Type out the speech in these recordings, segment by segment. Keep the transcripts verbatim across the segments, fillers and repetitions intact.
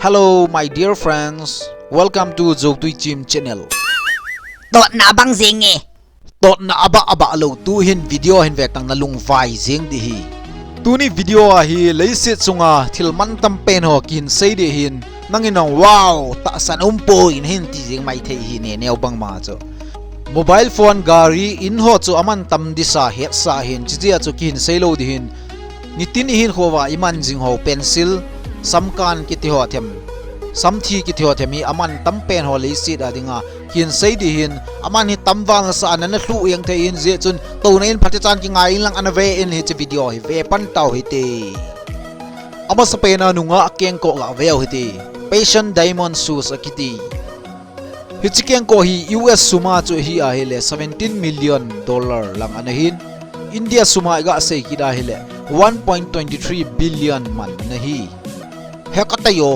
Hello, my dear friends. Welcome to Zotui Chim channel. Totna abang jing e. Totna abah abah lou, tuhin video hin vetang na lungvai jing ding ahi. Tuni video a hi leiset chunga thil mantam pen ho kihin sei ding ahin, nangin nang wow, tahsan umpoi nahin ti jing maithei ahi, ne neo bangma chu. Mobile phone, gari, in ho chu amantam disa hetsa ahin, chijeh a chu kihin sei lou ding ahin, nitin ihin khova iman jing ho pencil, samkan kiti ho them, samthi kiti ho them hi amantam pen ho leiset a dinga kihin sei ding ahin, aman hi tamval nasa a nana lhu jeng thei ahin, hijeh chun touna in phatechan kingai inlang ana ve in, hiche video hi ve pan tau hite. Amasapen a nungah kengkoh gah ve u hite. Passion Diamond Shoes akiti. Hiche kengkoh hi U S sum a chu ahi ahile seventeen million dollar lang ana hin, India sum a iga sei kit ahile one point twenty three billion man ana hi. Hekatei o.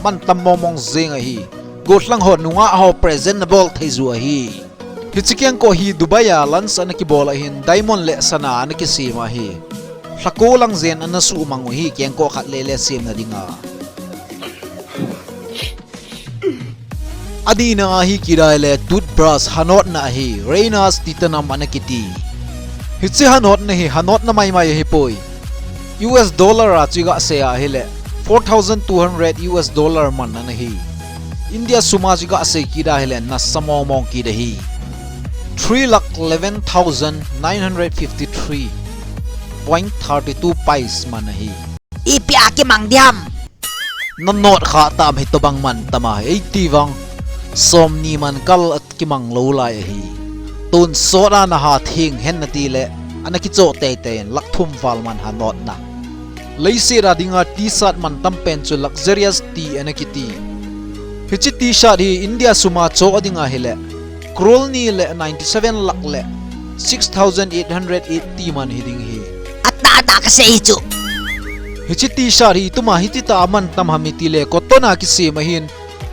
Mantam mongmong jeng ahi. Gollhang ho, nungah ho present nabol thei ju ahi. Hiche kengkoh hi Dubai a lunch ana kibol ahin, diamond le sana ana kisem ahi. Lhako lang jen ana suhmang u ahi, kengkoh khat lele semna dinga. Anina ahi kit ahile toothbrush, hanotna ahi, Reynolds Titanium ana kiti. Hiche hanotna hi hanotna maimai ahipoi. U S dollar a chu iga sei ahile four thousand two hundred U S dollar man ana hi. India sum a chu iga sei kit ahile nasa mongmong kit ahi. Three lakh eleven thousand nine hundred fifty-three point thirty-two pice man ahi. Ipi a kimang ding ham? Nanot kha tam, hitobang mantam a, eiti vang somni man kal a kimang lou lai ahi. Tonsot a naha theng hen nati le ana kichoh teitei in, lakh thum val man hanotna. Leiset a dinga T-shirt mantam pen chu luxurious tee ana kiti. Hiche T-shirt hi India sum a choh ding ahile crore ni le ninety-seven lakh le six thousand eight hundred eighty man hiding ahi. Atah tah kasei chu. Hiche T-shirt hi ituma hitita amantam ham itile cotton a kisem ahin,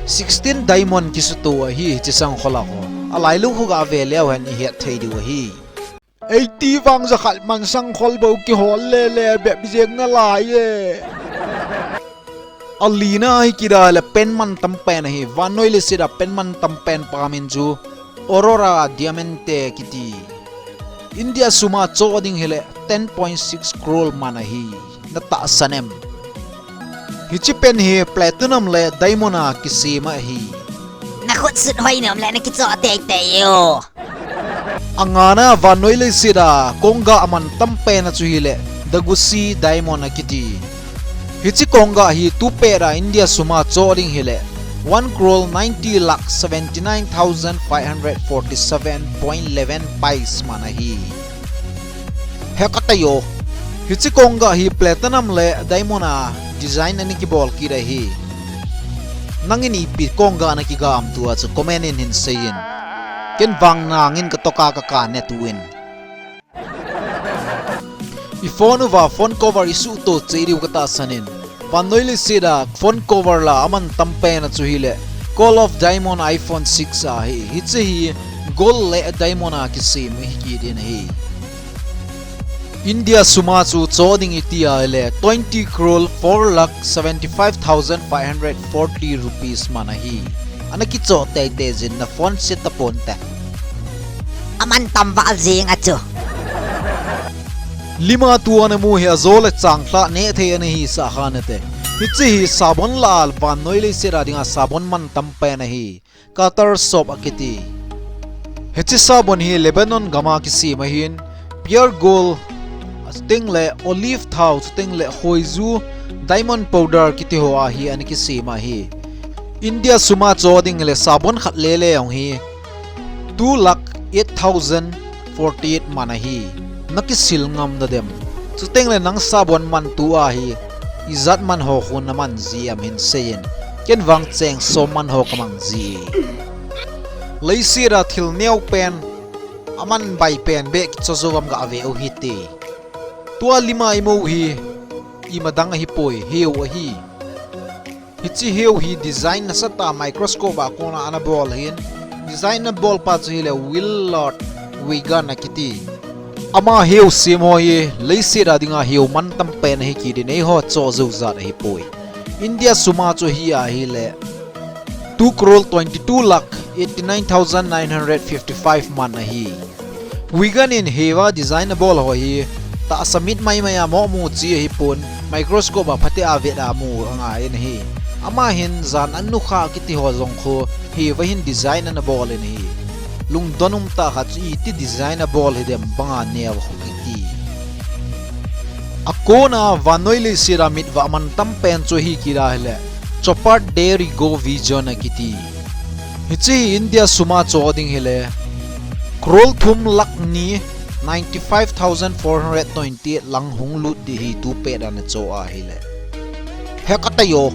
sixteen diamond kisuto ahi hiche sangkhol a ho. Alailu khu gave leu hen ihet thei diu ahi. Eiti vang jakhat man sangkhol bou kihol lele bep jeng nalai e. Alina ahi kit ahile pen mantam pen ahi, vannoi leiset a pen mantam pen pa min chu Aurora Diamante kiti. India sum a choh ding hile ten point six crore man ahi. Natahsan em? Hiche pen hi platinum le diamond a kisem ahi. Nakhut sut hoi nom le nakichoh teitei o. Angana vannoi leiset a konggah amantam pen a chu hile Degussa Diamond akiti. Hiche konggah hi tupet a India sum a choh ding hile one crore ninety lakh seventy-nine thousand five hundred forty-seven point eleven pice man ahi. Hekatei o. Hiche konggah hi platinum le diamond a design ana kibol kit ahi. Nangin ipi konggah nakigah am tua chu comment in hin seiyin. Ken vang nangin katoka kaka ne tuin. I phone uva phone cover isuhto cheh diu katahsan in. Vannoi leiset a phone cover la amantam pen a chu hile Call of Diamond iPhone six ahi. Hiche hi gold le diamond a kisem ahi kit in ahi. India sum a chu choh ding iti ahile twenty crore four lakh seventy-five thousand five hundred forty rupees man ahi. Ana kichoh teitei jin, na phone se taponte. Amantam val jeng a chu. Lima tua namu hi ajo le changlhah neh thei ana hisah kha nate. Hiche hi sabon lah a vannoi leiset a dinga sabon mantam pen ahi. Qatar soap akiti. Hiche sabon hi Lebanon gam a kisem ahin, pure gold, chuteng le olive thao, chuteng le khoiju, diamond powder kiti ho a hi ana kisem ahi. India sum a choh ding le sabon khat lele jong hi two lakh eight thousand forty-eight man ahi. Nakisil ngam nadem? Chuteng le nang sabon mantu a hi ijat man ho khu naman ji am hin seiyin. Ken vang cheng som man ho kamang ji. Leiset a thil neo pen, aman bai pen beh kichoh jou am gave u hite. Tua lima imu hi imadang ahipoi, heo ahi. Hiche heo hi design nasatah a microscope a kona ana bol ahin, design abolpa chu hile Willard Wigan akiti. Ama heo sem ho hi leiset a dinga heo mantam pen ahi kit in, eiho choh jou jat ahipoi. India sum a chu hi ahile two crore twenty two lakh eighty nine thousand nine hundred fifty five man ahi. Wigan in hiva design abol ho hi tahsa mit mai mai a moh mu chi ahipon, microscope a phatea vet a mu angai in ahi. Ama hin jan an nukha kiti ho jong khu hiva hin design ana bol in ahi. Lungdon um tah khat chu iti design abol hi dem banga neo khu kiti. Akona vannoi leiset a mitvah man tam pen chu hi kira hile Chopard de Rigo Vision akiti. Hiche hi India sum a cho ding hile crore thum lakh ni ninety five thousand four hundred twenty eight lang hung lut ding hi tu pet ana cho ahile. He ka tayo.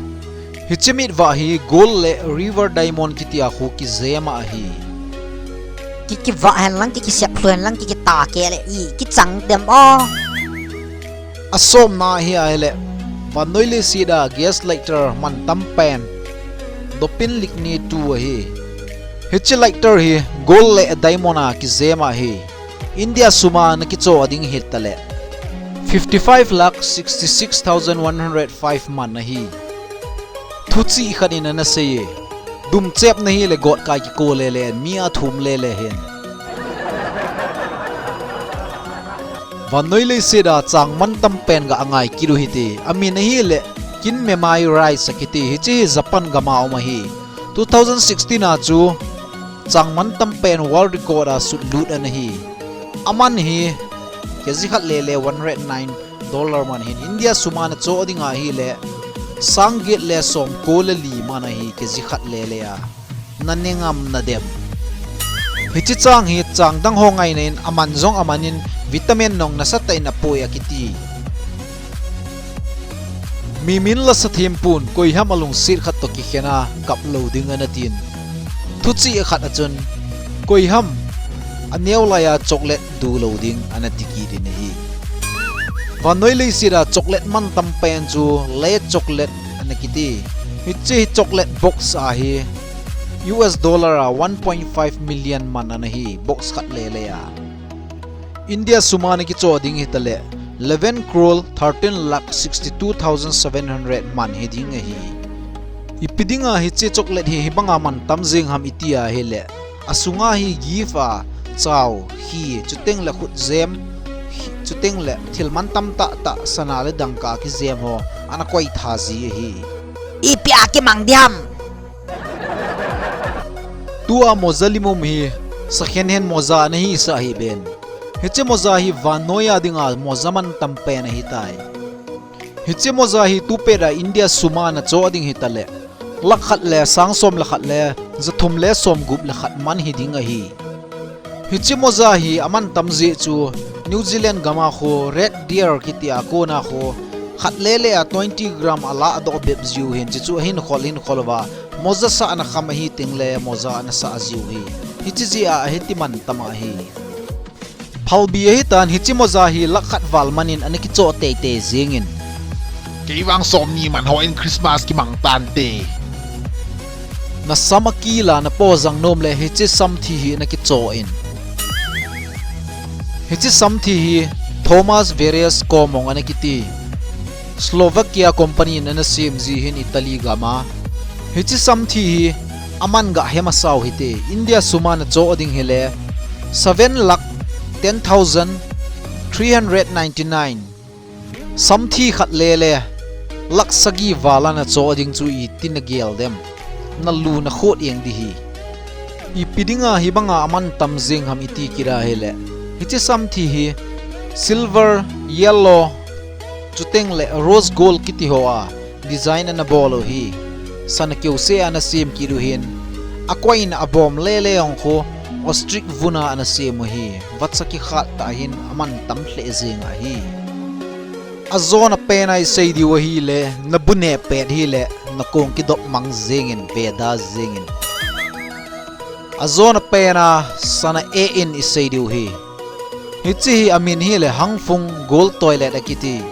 Hiche mitvah hi gold le river diamond kiti a khu kijem ahi. Ki kivah hen lang, ki kisep lhu hen lang, ki kita ke le i kichang dem o. Asomna hi ahile vannoi leiset a gas lighter man tam pen dopin likni tu ahi. Hiche lighter hi gold le diamond a kijem ahi. India sum a na kicho ding hi tale fifty five lakh sixty six thousand one hundred five man ahi. Thuchih khat in ana sei e. Dumchep na hile got kai kiko lele, mi a thum lele hin. Vannoi leiset a chang man tam pen ga angai kit u hite. Amin ahile Kin Memai Rice akiti, hiche hi Japan gam a um ahi. Two thousand sixteen a chu chang man tam pen world record a sut lut ana hi. Aman hi kg khat lele one hundred nine dollar man hin, India sum a na cho ding ahile sang get le som ko le li man ahi, kg khat lele a. Na ne ngam na dem. Hiche chang hi chang dang ho ngaina in aman jong aman in vitamin nong nasatah in apoi akiti. Mi min la sa thim pon, koiham alungset khat toh kikhen a kap lou ding ana tin. Thuchih khat a chun, koiham aneo lai a chocolate du lou ding ana ti kit in ahi. Vannoi leiset a chocolate man tam pen chu le chocolate ana kiti. Hiche hi chocolate box ahi. U S dollar a one point five million man ana hi, box khat lele a. India sum a na kicho ding hi tale eleven crore thirteen lakh sixty two thousand seven hundred man hi ding ahi. Ipi dinga hiche chocolate hi hibanga man tam jeng ham iti ahile, asunga hi gift a chau, khi, chuteng le khutjem, khi, chuteng le thil man tam tah tah sana le dangka kijem ho ana koi tha ji ahi. Ipi a kimang ding ham? Tua moja limum hi second hand moja ana hisah hi ben. Hiche moja hi vannoi a dinga moja man tam pen ahitai. Hiche moja hi tu pet a India sum a na cho ding hi tale lakh khat le sang som le khat le jathum le som gup le khat man hi ding ahi. Hiche moja hi aman tam jeh chu New Zealand gam a khu red deer kiti a kona khu khat lele a twenty gram ala adoh bep jiu hin, chuchu ahin khol hin khol uva moja sah ana kham ahi teng le moja ana sah jiu hi. Hiche jeh a ahiti man tam ahi. Phalbi ahitan, hiche moja hi lakh khat val man in ana kicho teitei jeng in. Kei vang som ni man ho in Christmas kimang tante. Na sam akil a na po jang nom le hiche samthi hi na kicho in. Hiche samthi hi Thomas Verrier Komong ana kiti. Slovakia company in ana sem ji hin Italy gam a. Hiche samthi hi aman ga hem asau hite. India sum a na cho ding hile seven lakh ten thousand three hundred ninety nine. Samthi khat lele lakh sagi val a na cho ding chu iti na gel dem. Na lu na khot eng ding hi. Ipi dinga hibanga aman tam jeng ham iti kira hile. Hiche samthi hi silver, yellow, chuteng le rose gold kiti ho a design ana bol u hi. Sana keuse ana sem kit u hin. Akoi in abom lele ong khu ostrich vun a ana sem u hi. Vatsa kikhat tah hin aman tam lheh jeng ahi. Ajona pen a isei diu ahile, na bu ne pet hile, na kong kidop mang jeng in, veda jeng in. Ajona pen a sana e in isei diu hi. Hiche hi amin hile Hangfung Gold Toilet akiti.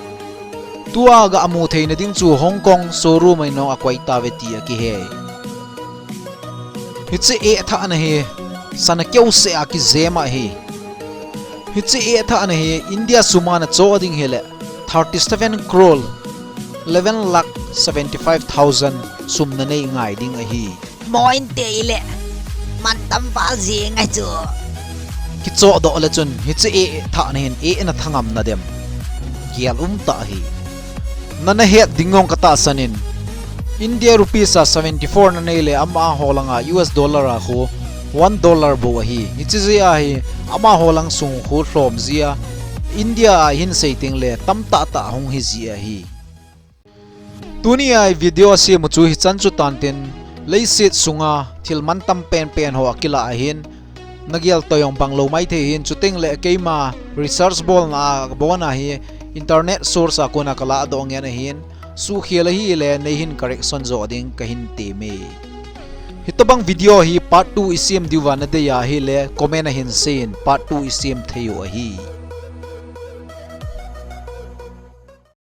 Tua ga amu theina ding chu Hong Kong showroom a inong akoi tave ti akihe. Hiche e thahna hi sana keuse a kijem ahi. Hiche e thahna hi India sum a na cho ding hile thirty seven crore eleven lakh seventy five thousand sum nanei ngai ding ahi. Moin te ile. Mantam val jing ahi chu. Kichoh doh le chun hiche e thah nahin e nathangam nadem. Gel um tah ahi. Nana het ding ngong katahsan in. India rupees a seventy four nanei le amaho langa U S dollar a khu one dollar bou ahi. Hiche jeh a hi amaho lang sung khu lhom jia India a hin sei teng le tamtah tah hung hi ji ahi. Tuni a video asem u chu hichan chu tantin, leiset sunga thil mantam penpen ho akilah ahin, nagel toh jong bang lou maithei hin, chuteng le keima research bolna a kabon ahi, internet source a kona kalah doh ngen ahin, suhkhel ahile neihin correction jo ding kahin teme. Hitobang video hi part two isem diuva nadei ahile comment a hin seiyin, part two isem thei u ahi.